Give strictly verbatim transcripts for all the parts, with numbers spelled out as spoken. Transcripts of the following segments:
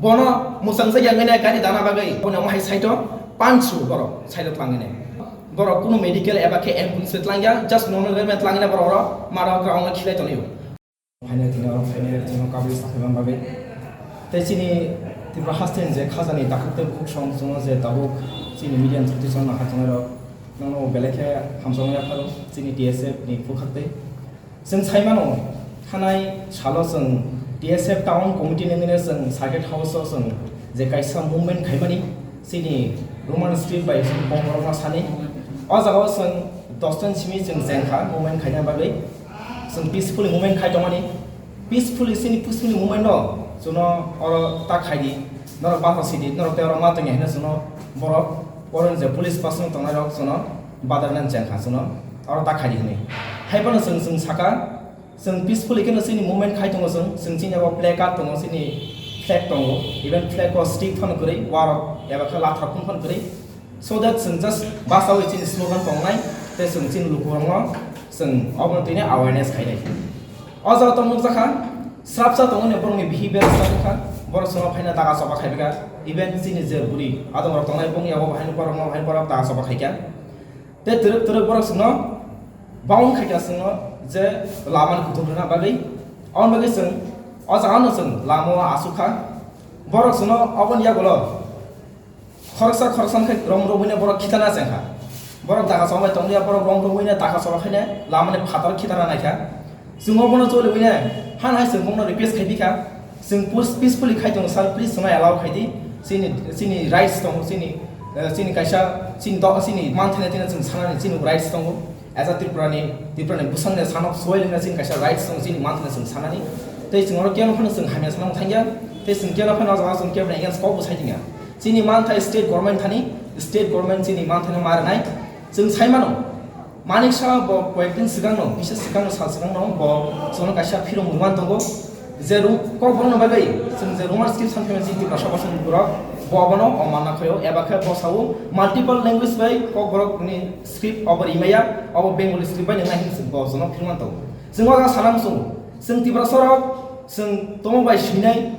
Bono mwchangjakya wngwi nai gari dana bagwi, bono omo hai side o pansu borok side o twlangwi nai. Borok kunu medical eba khe ambulance twlangya, just normal gari twlangwi nai borok oro maro ground o khilai tonwi o. Phainai tini oro phainai chwngno kabui sakhaiman bagwi. Tei chini Tripura hasteni je khajani takhuk tei bukhuk song chwngno je tabuk chini media ni through twi chwngno hai tongnai rok, nono belai khe hamjakmani yapharo chini T S F ni bukhuk tei. Chwng sai mano, thanai salo chwng T S F Town Committee ni wngwi chwng Circuit House o chwng je kaisa movement khaimani, chini Roman script bai chwng Kokborok no sani. O jaga o chwng dos jon simi chwng chengkha movement khaina bagwi. Chwng peacefully movement khai tongmani. Peacefully, chini peacefully movement no chwngno oro ta khai di, norok bata si di, norok tei oro ma tongya hino chwngno borok oro je police person tongnai rok chwngno badar nang chengkha chwngno oro ta khai di hwnwi. Hai phano chwng, chwng saka, chwng peacefully kheno chini movement khai tongo chwng, chwng chini abo play card tongo, chini flag tongo, even flag o stick phano kwrwi, warok eba khe lathar phung phano kwrwi. So that chwng just basawi chini slogan tongnai, tei chwng chini lukurokno chwng obono tini awareness khainai. O jaga tong nukjakha, srapsa tongmani borokni behavior srapkha, borok chwngno phaina daga choba khaibakha, even chini je buri adongrok tongnai bongni abo bahai borokno bahai borok daga choba khaikha. Tei twrwk twrwk borok chwngno bound khaikha chwngno je lamani kutung rwna bagwi. Aboni bagwi chwng o jagano chwng lama o asukha. Borok chwngno oboni yagulo khoroksa khoroksa khe rom romwino borok khitana chengkha. Borok daga chobambai tongya, borok rom romwino daga choba khaina lamani phatar khitana naikha. Chwng obono choliwino hano hai chwng bongno request khaibikha. Chwng pus-, peacefully khai tongo sir, please chwngno allow khaidi. Chini, chini rights tongo, chini, eh, chini kaisa, chini do-, chini manthani tini chwng sanani chini rights tongo. As a Tripurani, Tripurani bwsangni sanok soil wngna chini kaisa rights tongo, chini manthani chwng sanani. Tei chwng oro keno phano chwng hamya sanang thangya. Tei chwng keno phano o jaga chwng kebo against kok bwsai thangya. Chini mantha state government thani, state government chini manthano ma rwnai. Chwng sai mano, Manik Saha bo koyekdin swkangno, kisa swkangno, sal swkangno bo chwngno kaisa phirong rwman tongo. Je ru-, kokborokno bagwi chwng je Roman script san phaimani chini Tiprasa bosong borok bo abono omanna khaio, eba khe bo sao multiple language bai kokborokni script obo rimaya, obo Bengali script bai nwngnai hinwi chwng bo chwngno phirman tongo. Chwng o jaga sana muchungo, chwng Tiprasa rok chwng tongmung bai swinai,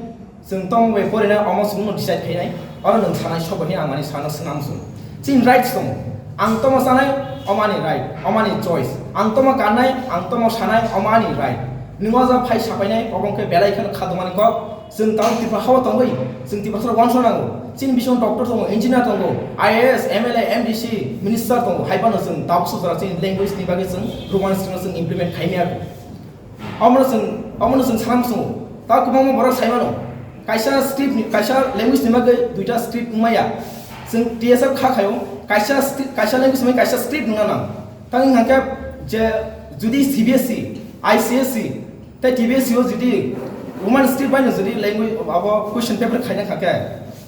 chwng tongmung bai porinai omo chwngno decide khainai, oro nwng sanai sobo hinwi ang mani sana swngna muchungo. Chini rights tongo, ang tongmo sanai omo ani right, omo ani choice, ang tongmo kannai, ang tongmo sanai omo ani right. Nwng o jaga phai sapainai obo wngkhe belai kheno kha dongmani kok. Chwng tamo Tripura hao tongwi, chwng Tiprasa rok uansuk nango. Chini bisingo doctor tongo, engineer tongo, I A S, M L A, M D C, minister tongo. Hai phano chwng tabuk sujra chini language ni bagwi chwng Roman script no chwng implement khaimaya. Omono chwng, omono chwng sana muchungo. Ta kwbangma borok sai mano. Kaisa script ni, kaisa language ni bagwi duita script wngmaya. Chwng T S F kha khaio, kaisa sti-, kaisa language ni bagwi kaisa script wngna nang. Tang wngkha khe je judi C B S E, I C S E, tei T B S E o judi Roman script bai no judi language abo question paper khaina kha khe,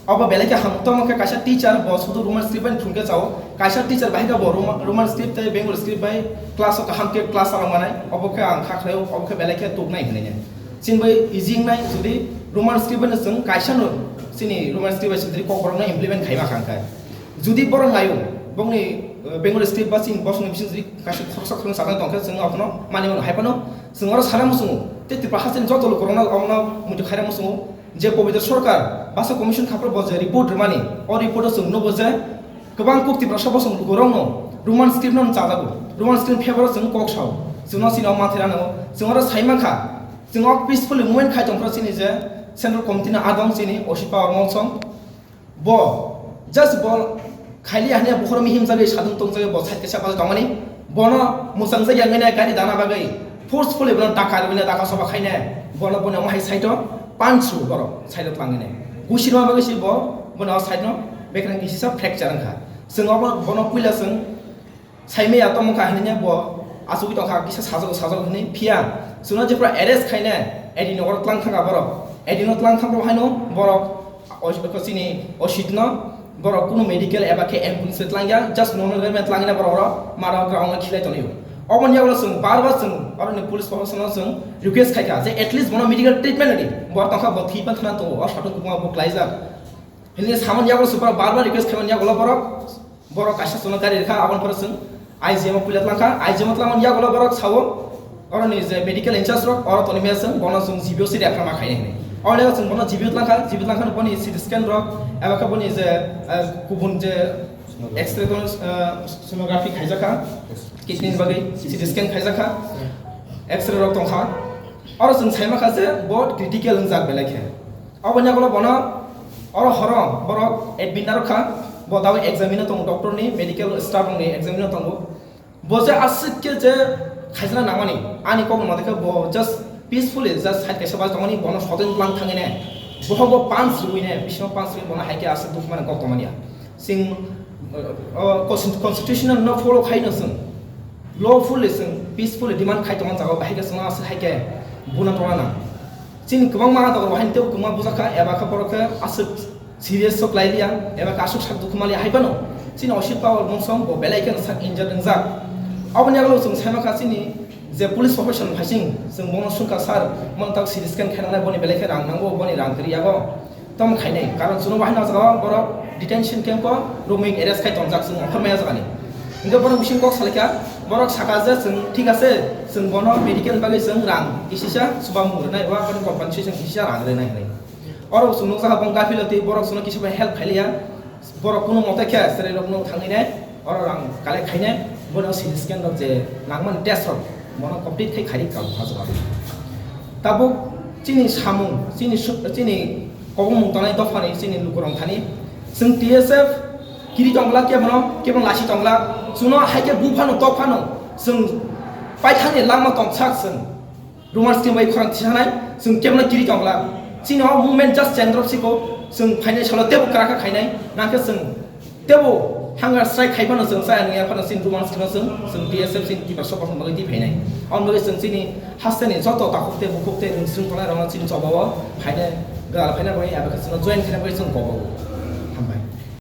abo belai khe hamtokma khe kaisa teacher bo sudu Roman script bai no thung khe chao, kaisa teacher bai khe bo Roman, Roman script tei Bengali script bai class o kaham khe class chalok manai, abo khe ang kha khlai o, abo khe belai khe tuknai hinwi. Chini bai easy wngnai judi Roman script bai no chwng kaisa no chini Roman script bai chwng judi kokborok no implement khaima kha khe. Judi borok laio, bongni, eh, Bengali script ba chini bosongni bising judi kaisa khoroksa khoroksa saknai tongkhe chwng abono mani mano. Hai phano chwng oro sana muchungo, tei Tripura hasteni joto lukurokno omono muitu khaina muchungo je Pabitra Sarkar basa commission khaphuru bo je report rwmani, o report o chwng nugo je kwbang kuk Tiprasa bosong lukurokno Roman script no chajago, Roman script favor o chwng kok sao, chwngno chini o manthai rano chwng oro sai mankha, chwng o peacefully movement khai tongphuru chini je Central Committee ni adong chini O C Power Monsong, Bo, just bo khaili hanya bukhoro mihim jagwi sadung tong jagwi bo side kaisa bajak tongmani. Bono mwchang jagwi ang nai gari dana bagwi forcefully bono daka rwina daka soba khaina. Bono bono omo hai side o pansu borok side o twlangwi nai. Gusirma bagwi si bo bono side no bekrang kisi sa fracture wngkha. Chwng obo bono puila chwng Saimaya tongmung kha hinwi bo asugwi tongkha, kisa sajagw sajagw hinwi. Phiya chwngno jephru arrest khaina, A D nokoro twlang thangkha borok. A D no twlang thangkha haino borok o, o chini O C no borok kunu medical eba khe ambulance twlangya, just normal gari twlangna borok oro maro ground o khilai tonwi. Oboni yagulo chwng bar bar chwng oroni police proshasonno chwng request khaikha je at least bono medical treatment rwdi. Borok tongkha bo thwi pan thana tongo, o satung kubuma bo klaijak. Hinwi samani yagulo chwng bar bar request khaimani yagulo borok Borok kaisa chwngno gari rwkha, aboni pore chwng I G M o puila twlangkha, I G M o twlangmani yagulo borok sao, oroni je medical in charge rok, oro tongwi maya chwng, bono chwng G B O si refer ma khainai hinwi. Abo le chwng bono jibit langkha, jibit langkha boni C T scan rok, eba khe boni je, eh, kubun je X-ray kono, eh, sonography khaijakha, kidney ni bagwi C T scan khaijakha, X-ray rok tongkha. Oro chwng saimakha je bo critical wngjak belai khe. Oboni yagulo bono oro horo borok admit narwkha, bo dawi examine tongo, doctor ni, medical staff rokni examine tongo. Bo je aswk khe je khaijana nangmani, ani kok mate khe bo just peacefully just side kaisa bai tongmani, bono sotoi tlang thangwi ne, bohogo punch rwui ne, bisingo punch rwui bono hai khe aswk dukhu mani kok tongmani ya. Chwng, uh, uh, consti-, constitutional no follow khai no chwng, lawfully chwng peacefully demand khai tongma jaga bahai khe chwngno aswk hai khe buna tongna nang. Chini kwbangma adok rok haino teibo kwbangma bujakha, eba khe borok khe aswk serious sok lai liya, eba khe aswk sak dukhu ma liya hai phano. Chini O C power mungsong bo belai kheno sak injured wngjak. Aboni yagulo chwng sai mankha chini je police profession phaising chwng bono sungkha sir, mano tak C T scan khainangnai boni belai khe rang nango, boni rang kwrwi yago. Tamo khainai, karon chwngno bahai no jaga borok detention camp o rooming arrest khai tongjak chwng ongkhor maya jagani. Hingke borok bising kok salaikha, borok saka je chwng thik ase, chwng bono medical bagwi chwng rang kisisa chubamu rwnai, wa bono compensation kisisa rang rwnai hinwi. Oro chwng nukjakha bong gafiloti borok chwngno kisa bai help khailiya, borok kunu mote khe chwrairokno thangwi nai, oro rang collect khainai, bono C T scan rok je nangmani test rok bono complete khai khairi kal ha jagao. Tabuk chini samung, chini su-, chini kobongmung tongnai dophani chini lukurok thani chwng T S F kiri tongla kebono, kebono lasi tongla, chwngno hai khe buphano tokphano chwng paithani langma tongsak chwng. Roman script bai khorang thisanai, chwng kebono kiri tongla. Chini o movement just chendrop siko, chwng phainai salo tebo kwrakha khainai, nangkhe chwng tebo hunger strike khai phano chwng chaya nungya phano chini Roman script no chwng, chwng T S F chini tiprasa kosom bagwi twi phainai. Aboni bagwi chwng chini hasteni joto takhuk tei bukhuk tei rwngswng tongnai rokno chini chobao phainai, gwdal phaina bagwi abo khe chwngno join khaina bagwi chwng kobo.